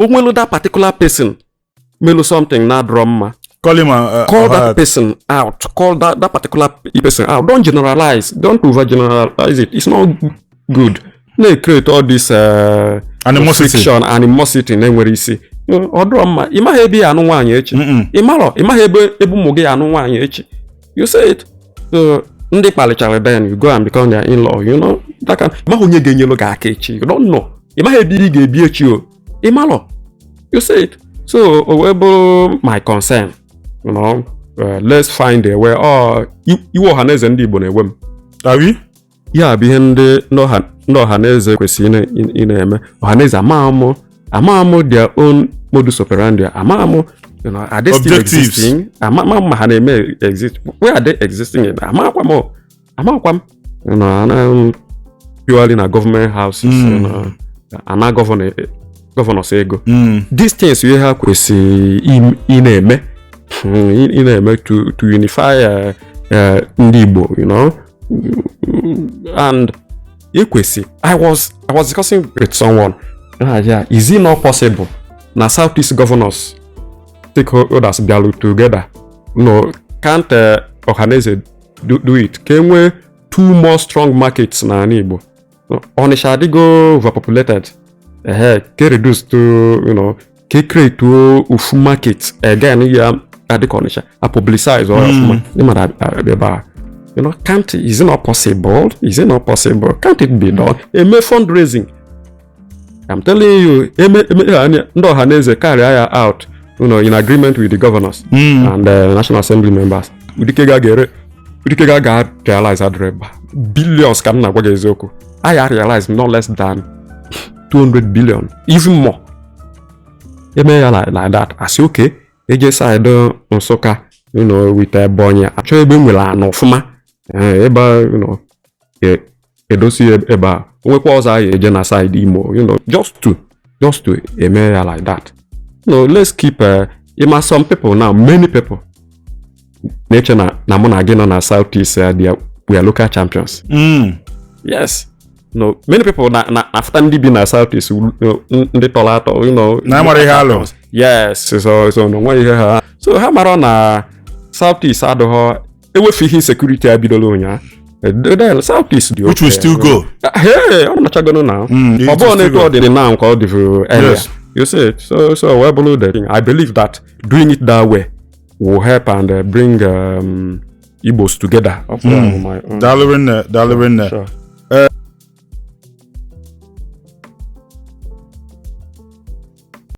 O nwelu that particular person melu something na-adịrọ mma, call him call that out. Person out. Call that particular person out. Don't generalize. Don't over generalize it. It's not good na-create all this animosity. Friction, animosity na-enwere isi. Ọ dịrọ mma. Ị maghị ebe ya anụ nwaanyị echi. Ị marọ, ị maghị ebe ụmụ gị anụ nwaanyị echi. You say it, so ndị kpalichara, then you go and become their in-law, you know that kind. Ị maghị onye ga-enyelu gị aka echi. You don't know. Ị maghị ebe ị ga-ebi echi o. Ị marọ. You say it. So o wee bụrụ my concern, let's find a way. Ọ iwe ọha na eze ndị Igbo na-ewe m. Are Ya bụ ihe ndị ọha na eze kwesịrị ị na-eme. Ọha na eze, ama amụ their own modus operandi, ama amụ, are they still Objectives. existing? Ama ma ha na-eme exist. Where are they existing in? Amakwa m o. Amakwa m, ana purely na government houses, ana governors ego. These things, ihe ha kwesịrị ị na-eme, ị na-eme to unify ndị Igbo, and ekwesị I was discussing with someone. Ah, yeah, is it not possible na Southeast governors, stakeholders bịaru together? No, can't Ọhaneze do it ka e nwee two more strong markets n'ala Igbo? Onitsha adịgo overpopulated. Ehe, ke reduce to ke create ofu market again ya adịka Onitsha, a publicize ọ ọfụma, ndị mmadụ abịa ebe a. Can't is it not possible? Is it not possible? Can't it be done? Eme fundraising. I'm telling you, eme ha ndị ọha na eze carry ya out in agreement with the governors and National Assembly members. Udike ga ga-ere, Udike ga realize adịrị ebe a. Billions ka m na-agwa gị eziokwu. I realize no less than 200 billion, even more. Eme ya like that, asị okay, eje side Nsụka with Ebonyi, achọ ebe nwere ana ọfụma. Ebe edosi ebe a, onwekwa ọzọ anyị eje na side Imo, just to eme ya like that. Let's keep ịma some people now, many people na-eche na mụ na gị nọ na South East, we are local champions. Yes, no, many people na after ndị bi na South East, ndị tọrọ atọ. Na amara ihe alụ. Yes, so na onwe ihe ha, so ha mara na South East adịghọ ewefu ihe insecurity a bidoro ụnyaahụ. Then South East dị Which will okay. still go. Hey, ọ nachagonu now. It Ọ bụrụ will na still etu go. ọ dị now ka ọ dịbụ earlier. Yes. You see it? So wee bụrụ the thing. I believe that doing it that way will help and bring Igbos together. Daalụ rinne, daalụ rinne. Sure.